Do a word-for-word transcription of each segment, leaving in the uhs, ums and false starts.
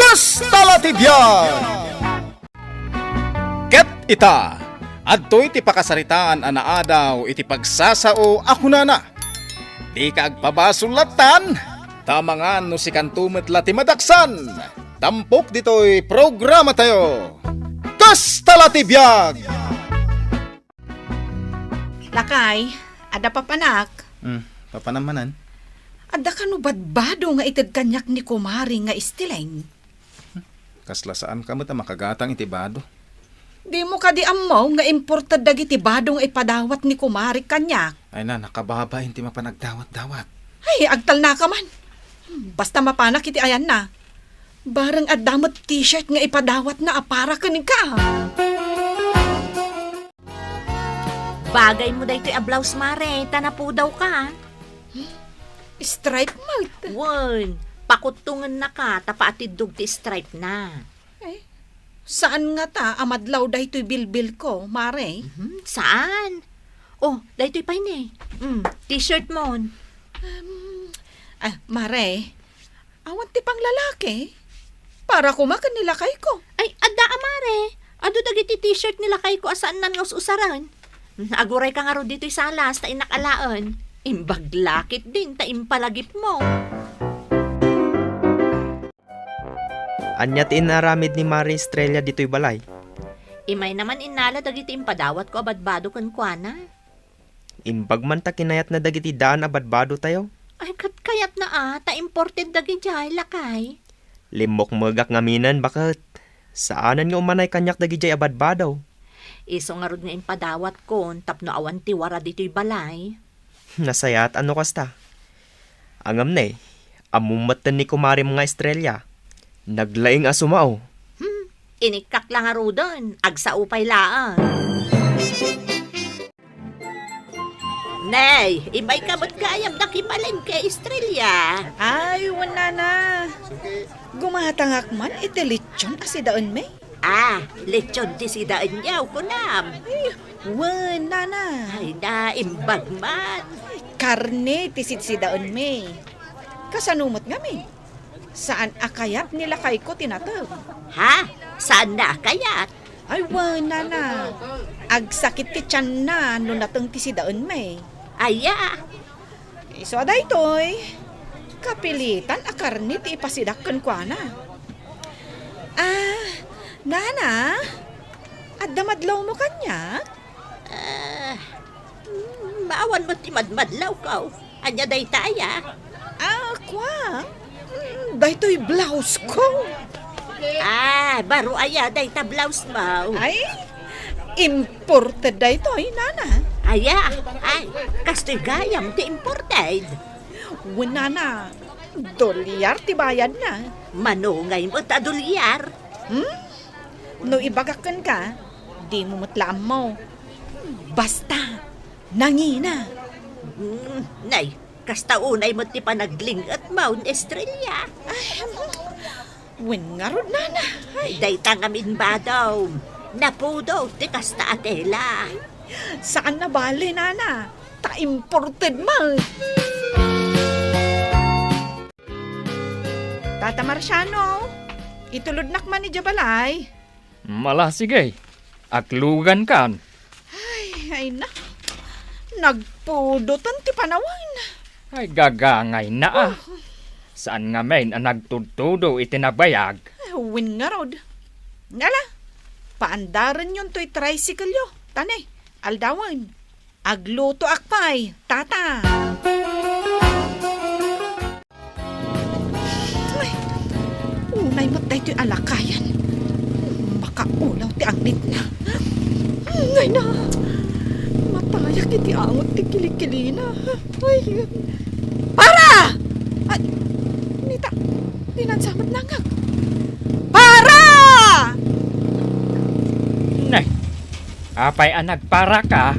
Kasta la ti biag! Ket ita, adtoy ti pakasaritaan a naadaw iti pagsasao a kunana, "Dika agpabasol lattan, ta amangan no sikanto met la ti madaksan." Tampok ditoy programatayo, Kasta la ti biag! Lakay, adda papanak? Hmm, papanam manen? Adda kano badbado nga ited kaniak ni kumari nga Esteleng? Kasla saanka met a makagatang iti bado. Dimo kadi ammo nga imported dagiti bado nga ipadawat ni kumari kaniak? Ay na, nakababain ti mapanagdawat-dawat. Ay, agtalnaka man. Basta mapanak iti ayanna. Bareng adda met t-shirt nga ipadawatna a para kenka. Bagaymo daytoy a blouse, Mare, ta napudawka. Stripe met. Wen, pakuttongennaka ta paatiddog ti stripe na. Eh, saan ngata a madlaw daytoy bilbilko, Mare? Mhm, saan? Oh, daytoy pay ne. Mm, t-shirt mon. Um, ah, Mare, awan ti panglalaki. Para koma ken ni lakayko. Ay, adda a, Mare. Adu dagiti t-shirt ni lakayko a saannan nga us-usaren. Mm, agurayka ngarud ditoy salas ta innak alaen. Imbag la ketdin ta impalagipmo. Ania ti inaramid ni Mare Estrella ditoy balay? Imayna man innala dagiti impadawatko a badbado kenkuana. Imbag man ta kinayatna dagiti daan a badbadotayo. Ay, ket kayatna a, ta imported dagidiay, lakay. Limmukmegak ngaminen, baket. Saanen nga umanay kaniak dagidiay a badbado. Isu ngarud nga impadawatkon tapno awan ti wara ditoy balay. Nasayaat a no kasta. Ngem ne, ammom metten ni kumarem nga Estrella. Naglaing a sumao. Hmm, inikkak la ngaruden, agsao pay laeng. Nay, imayka met gayam nakipalengke, Estrella. Ay, wen, nana. Gumatangak man iti lechon a sidaenmi. Ah, lechon ti sidaenyo, kunam. Ay, wen, nana. Ay, naimbag man. Karne ti sidsidaenmi. Kasano met ngamin? Saan a kayat ni lakayko ti nateng. Ha? Saanna a kayat? Ay, wen, nana. Agsakit ti tianna no nateng ti sidaenmi. Aya? Isu a daytoy, kapilitan a karne ti ipasidak kenkuana. Ah, nana, adda madlawmo kaniak? Ah, mm, maawan met ti madmadlawko. Ania dayta aya? Ah, kua? Mm, daytoy blouse ko. Ah, baro aya dayta blouse mo? Ay, imported daytoy, nana. Aya? Ay, kastoy gayam ti imported. Wen, nana, dolyar ti bayadna. Manungay met a dolyar? Hmm? No ibagak kenka, dimo met la ammo. Basta, nangina. Mm, nay, kasta unay met ti panagling-etmo, Estrella. Ay, wen ngarud, nana. Ay. Dayta ngamin badom. Napudo ti kasta a tela. Saan a bale, nana. Ta imported man. Tata Marciano, itulodnak man idiay balay. Mala, sige. Aglugankan. Ay, ay na. Nagpudotan ti panawen. Ay, gagangayna a. Oh. Saan ngamin a nagtudtudo iti nabayag? Ay, wen ngarud. Ala, paandarenyon toy tricycle-yo. Ta ne, aldawen. Aglutoak pay, tata. Ay, unay met daytoy a lakayan. Makaulaw ti anglitna. Ay na, mapayak iti angot ti kilikilina. Ay, para! Ay, nita, dinansa met nangag. Para! Nay, apay a nagparaka?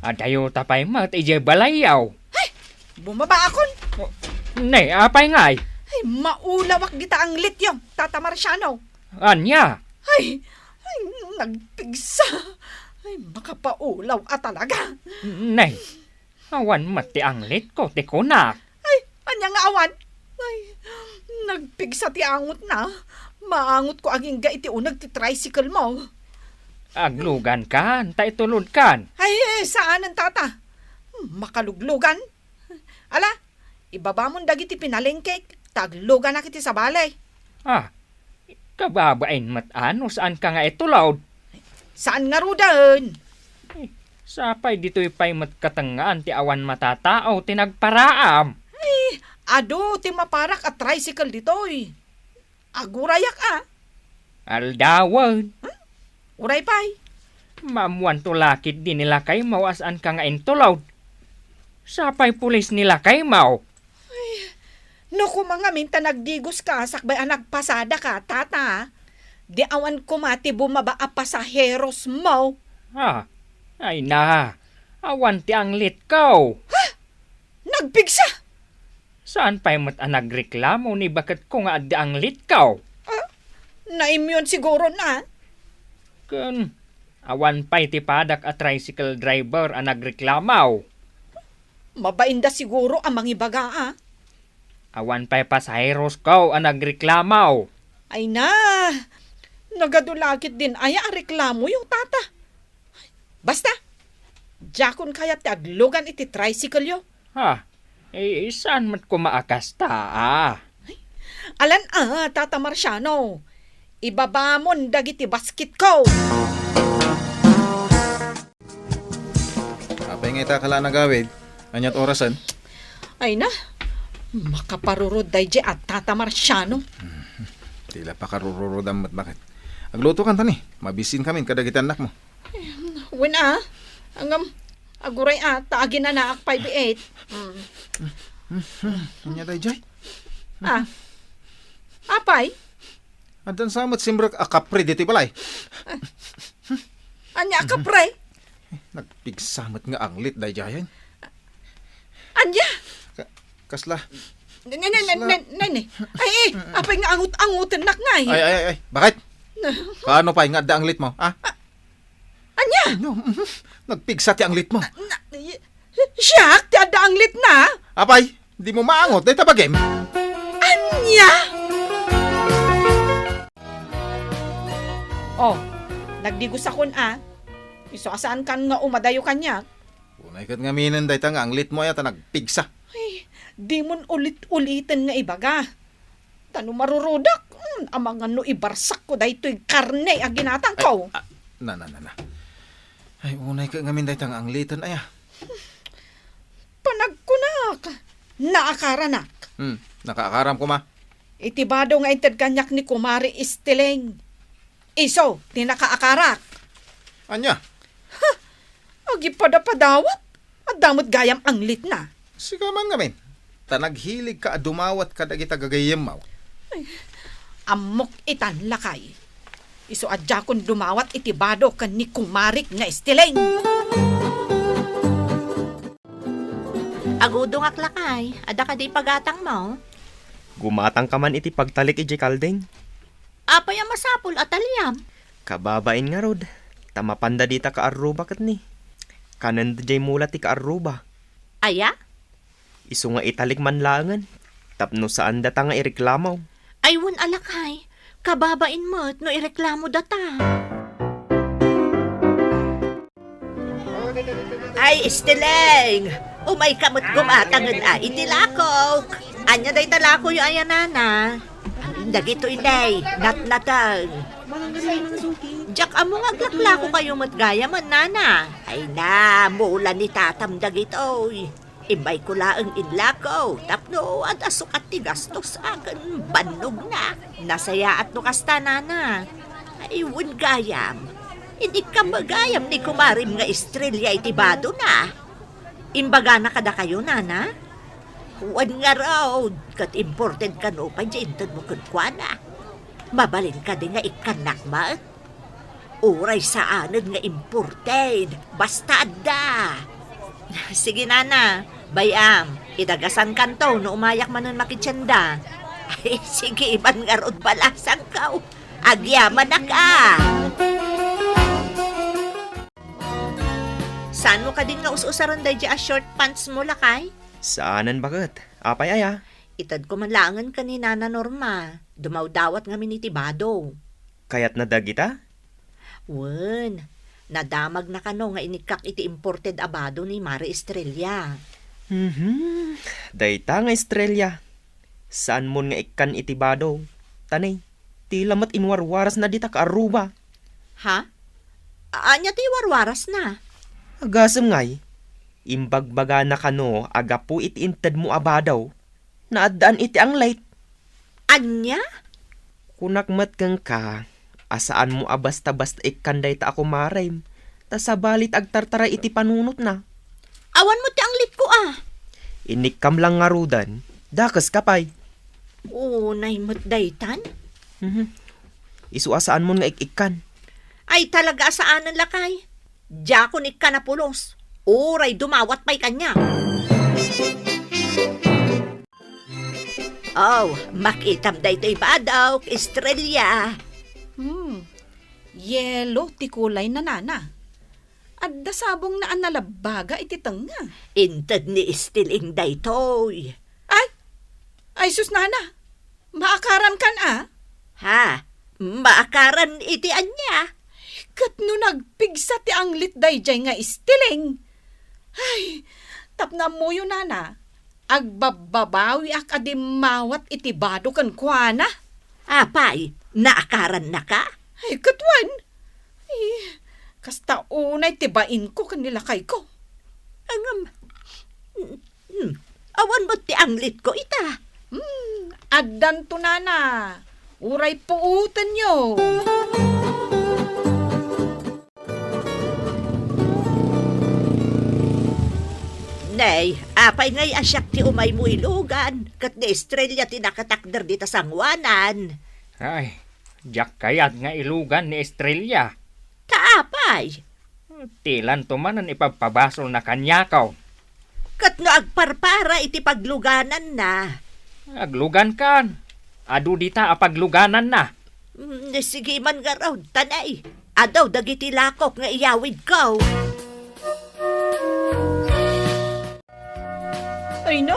Adayota pay met idiay balayyo. Ay, bumaba akon. Ne, apay ngay? Ay, maulawak dita anglityo, Tata Marciano. Ania? Ay, ay, nagpigsa. Ay, makapaulaw a talaga. Ne, awan met ti anglitko, ti kunak. Ay, ania nga awan? Ay, nagpigsa ti angotna. Maangotko agingga iti uneg ti tricycle mo. Aglugankan, ta itulodkan. Ay, saanen, tata. Makaluglugan. Ala, ibabamon dagiti pinalengkek, ta agluganak iti sabali. Ah, kababain met a no saanka nga itulod. Saan ngaruden? Eh, sapay ditoy pay met katengngaan ti awan matatao ti nagparaam. Ay, adu ti maparak a tricycle ditoy. Agurayak a. Aldawen. Hmm? Uray pay. Maammoanto la ketdi ni lakaymo a saanka nga intulod. Sapay pulis ni lakaymo. Ay, no koma ngamin ta nagdigoska sakbay a nagpasadaka, tata, di awan koma ti bumaba a pasaherosmo. Ah, ay na, awan ti anglitko. Ha? Nagpigsa? Saan pay met a nagreklamo ni baketko nga adda anglitko? Ah, naimyon siguron a. Ken, awan pay ti padak a tricycle driver a nagreklamo. Mabainda siguro a mangibaga a. Awan pay pasaherosko a nagreklamo. Ay na, nagadu la ketdin aya a reklamoyo, tata. Basta, diakon kayat ti aglugan iti tricycle-yo. Ha? Eh, saan met koma a kasta, a? Alan a, Tata Marciano. Ibabamon dagiti basketko. Apay nga ita ka la nagawid? Aniat orasen? Ay na, makaparurod daydi a Tata Marciano. Ti la pakarururodam met baket. Aglutokan ta ni, mabisin kamin kadagiti annakmo. Wen a, ngem, aguray a, ta aginanaak pay biit. Mm. Ania daydiay? Ah. Apay? Addan sa met simrek a kapre ditoy balay. Ania a kapre? Nagpigsa met nga anglit daydiayen. Ania? Ka-, kasla? Ne, ne, ne, ne, ne, ne. Ay, eh, apay nga angut-angutennak ngay? Ay, ay, ay, ay. Bakit? Kaano pay nga adda anglitmo, ha? Ania? No, nagpigsa ti anglitmo. Na, y-, siak ti adda anglitna? Apay, dimo maangot dayta bagim? Ania? Oh, nagdigosakon a. Isu a saankan nga umadayo kaniak. Unay ket ngaminen dayta nga anglitmo aya ta nagpigsa. Ay, dimon ulit-uliten nga ibaga. Ta no marurudak, mm, amangan no ibarsakko daytoy karne a ginatangko. Ay, ah, na, na, na, na. Ay, unay ket ngamin dayta nga angliten aya. Panagkunak, naakaranak. Hmm, nakaakaram koma. Iti bado nga inted kaniak ni Kumare Estiling. Isu ti nakaakarak. Ania? Ha! Agipadapadawat? Adda met gayam anglitna. Sika man ngamin, ta naghiligka a dumawat kadagita gagayyemmo. Ay, ammok itan, lakay. Isu a diakon dumawat iti bado ken ni Kumarik nga Estiling. Agudongak, lakay. Adda kadi pagatangmo? Gumatangka man iti pagtalik idiay kalding. Apay a masapul a taliam? Kababain ngarud, ta mapanda dita kaarruba ket ni. Kanenda diay mula ti kaarruba. Aya? Isu nga italik man laengen, tapno saan data nga ireklamo. Ay, wen a, lakay, kababain met no ireklamo data. Ay, Estiling! Umayka met gumatangen a iti lakok. Ania dayta lakoyo aya, nana? Dagitoy ne, natnateng. Diak ammo nga aglaklakokayo met gayam, nana. Ay na, mula ni tatam dagitoy. Immayko laeng inlako tapno adda sukat ti gastosaken bannogna. Nasayaat no kasta, nana. Ay, wen gayam. Idikkam gayam ni kumarem nga Estrella iti badona. Imbagana kadakayo, nana? Wen ngarud, ket imported kano pay ti intedmo kenkuana. Mabalin kadi nga ikkannak met? Uray saanen nga imported, basta adda. Sige, nana, bay-am, idagasankanto no umayak manen makitienda. Ay, sige, iban ngarud balasangko. Agyamanak a. Saanmo kadin nga us-usaren daydi a short pants mo, lakay? Saanen baket. Apay aya? Itedko man laengen ken ni Nana Norma. Dumawdawat ngamin iti bado. Kayatna dagita? Wen, nadamagna kano nga inikkak iti imported a bado ni Mare Estrella. Mhm. Dayta nga Estrella, saanmon nga ikkan iti bado. Tanay, tila met inwarwarasna dita kaarruba. Ha? Ania ti iwarwarasna? Agasem ngay, imbagbagana kano a gapu iti intedmo a bado, naaddaan iti anglit. Ania? Kunak met kenka a saanmo a basta-basta ikkan dayta a kumarem, ta sabali ti agtartaray iti panunotna. Awan met ti anglitko a. Inikkam lang ngaruden, dakeska pay. Unay met daytan? Mhm. Isu a saanmon nga ik-ikkan. Ay, talaga a saanen, lakay. Diakon ikkana pulos. Uray dumawat pay kaniak. Oh, makitam daytoy badok, Estrella. Hmm, yelo ti kulay na, nana. Adda sabongna a nalabbaga iti tengnga. Inted ni Estiling daytoy. Ay! Ay, sus, nana! Maakaran kan a? Ha? Maakaran iti ania? Ket no nagpigsa ti anglit daydiay nga Estiling. Ay, tapno ammoyo, nana, agbabbabawiak a dimmawat iti bado kenkuana. Apay, naakarannaka? Ay, ket wen. Ay, kasta unay ti bainko ken ni lakayko. Ngem, Hmm, awan met ti anglitko ita. Hmm, addanto, nana. Uray puotenyo. Nay, apay ngay a siak ti umaymo ilugan, ket ni Estrella ti nakatakder dita sangoanan. Ay, diak kayat nga ilugan ni Estrella. Ta apay? Tilanto manen ipagpabasolna kaniakaw. Ket no agparpara iti paglugananna? Aglugankan. Adu dita a paglugananna. Mm, sige man ngarud, tanay. Adu dagiti lakok nga iyawidko. Ay na,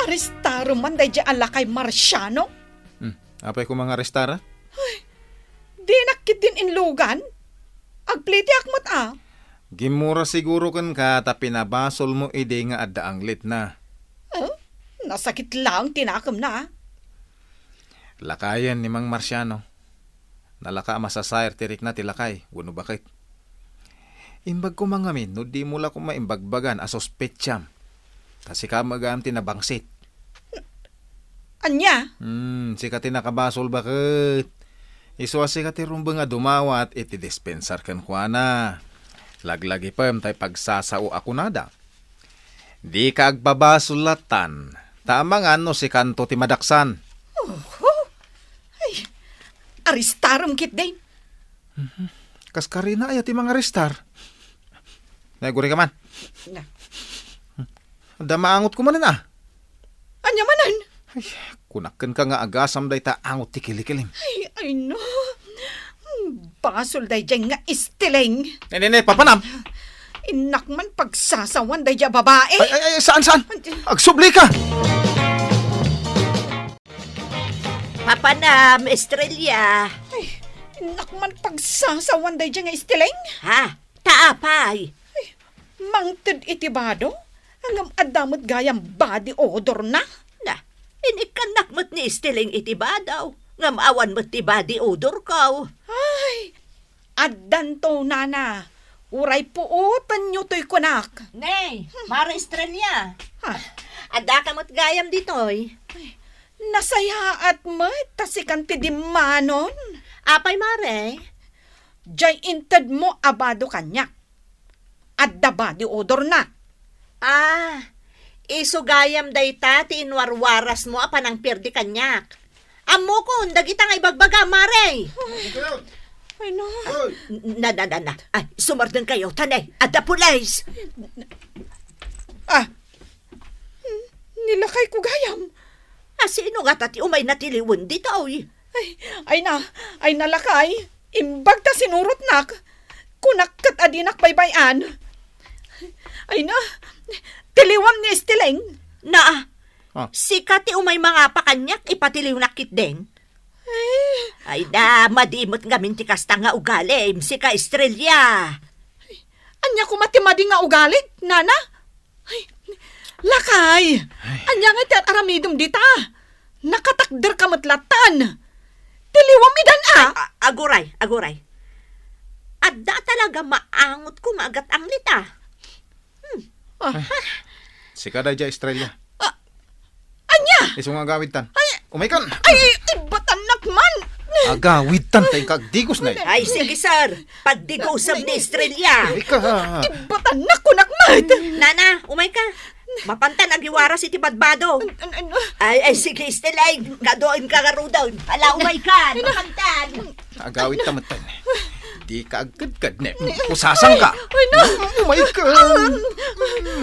arestarem man daydiay a lakay Marsiano. Hmm, apay koma nga arestara? Ay, dinak ketdin inlugan? Agplitiak met a. Gimmura siguro kenka ta pinabasolmo idi nga adda anglitna. Eh, nasakit laeng ti nakemna, a. Lakayen ni Mang Marsiano. Nalaka a masasair ti rikna ti lakay wenno baket. Imbag koma ngamin no dimo la koma imbagbagan a suspetsam. Ta sika met gayam ti nabangsit. Ania? Hmm, sika ti nakabasol baket. Isu a sika ti rumbeng a dumawat iti dispensar kenkuana. Laglagipem tay pagsasao a kunada. Dika agbabasol latan, ta amangan no sikanto ti madaksan. Oho! Ay, arestarem ketdin. Mhm. Kas karina aya ti mangarestar? Naguri ka man. Na. Adda maangotko manen, a. Ania manen? Ay, kunak kenka nga agasam dayta angot ti kilikilim. Ay, ay, no. Hmm, basol daydiay nga Estiling. Ne, ne, ne, papanam! Innak man pagsasawan daydiay a babae. Ay, ay, ay, saan, saan? Ay, agsubli ka! Papanam, Estrella. Ay, innak man pagsasawan daydiay nga Estiling. Ha? Ta apay? Ay, mangted iti bado? Ngem adda met gayam body odor na? Na, inikkannak met ni Estiling iti bado, ngem awan met ti body odor ko. Ay, addanto, nana. Uray puotenyo toy kunak. Nay, Mare Estrella. Ha? Adda ka met gayam ditoy. Ay, nasayaat met ta sikan ti dimmanon. Apay, Mare? Diay intedmo a bado kaniak. Adda body odor na. Ah, isu gayam dayta ti inwarwarasmo a panangperdi kaniak. Ammokon dagita nga ibagbaga, Mare. Ay, no. Hoy! N-, na, na, na, na. Ay, sumardengkayo, tanay. Adda pulis. Ah, ni lakayko gayam. A, sino ngata ti umayna tiliwen ditoy? Ay, ay na, ay na, lakay. Imbag ta sinurotnak. Kunak ket a dinak baybay-an. Ay na, tiliwem ni Estiling. Na, Ah. Sika ti umay mangapa kaniak, ipatiliwnak ketdin. Ay da, madi met ngamin ti kasta nga ugalim, sika Estrella. Ania koma ti madi nga ugalim, nana? Ay, lakay! Ay. Ania nga ti ar-aramidem dita? Nakatakderka met latta. Tiliwem idan a! Ay, a-, aguray, aguray. Adda talaga maangotko nga agat-anglit a. Hmm. Ah. Ay, sika daydiay, Estrella. Ah, ania? Isu nga agawidtan. Ay. Umaykan. Ay, ibatannak man. Agawidtan ta inka agdigos, nay. Ay, sige, sir. Pagdigosem ni Estrella. Ika. Ibatannak kunak met. Nana, umayka. Mapantan agiwaras iti badbado. An-, an-, ano? Ay, ay, sige, Estrella. Kaduaem ka garuden. Ala, umayka. Mapantan. Agawidta metten. Dika agkedked, ne. Pusasangka. Ay, na. Umayka.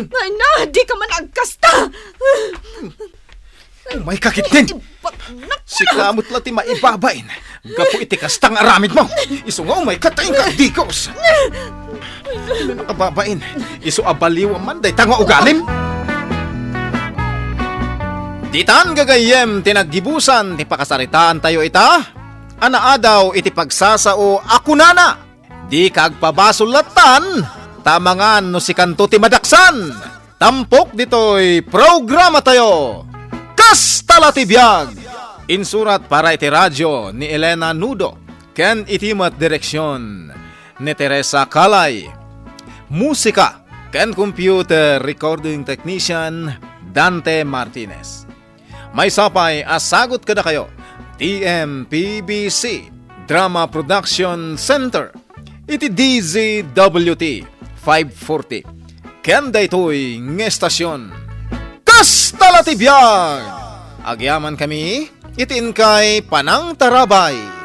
Ay, na, dika man agkasta. Umayka ketdin. Ibatannak. Sika met la ti maibabain gapu iti kasta nga aramidmo. Isu nga umayka ta inka agdigos. Makababain, isu a baliwem man dayta nga ugalim. Ditan gagayyem ti naggibusan ti pakasaritaantayo ita a naadaw iti pagsasao a kunana, "Dika agpabasol lattan, ta amangan no sikanto ti madaksan." Tampok ditoy programatayo, Kasta la ti Biag. Insurat para iti radio ni Elena Nudo ken iti met direksion ni Teresa Calay. Musika ken computer recording technician, Dante Martinez. Maysa pay a sagut kadakayo, T M P B C Drama Production Center, iti D Z W T five forty. Ken daytoy nga estasion, Kasta la ti biag! Agyamankami iti inkay panangtarabay.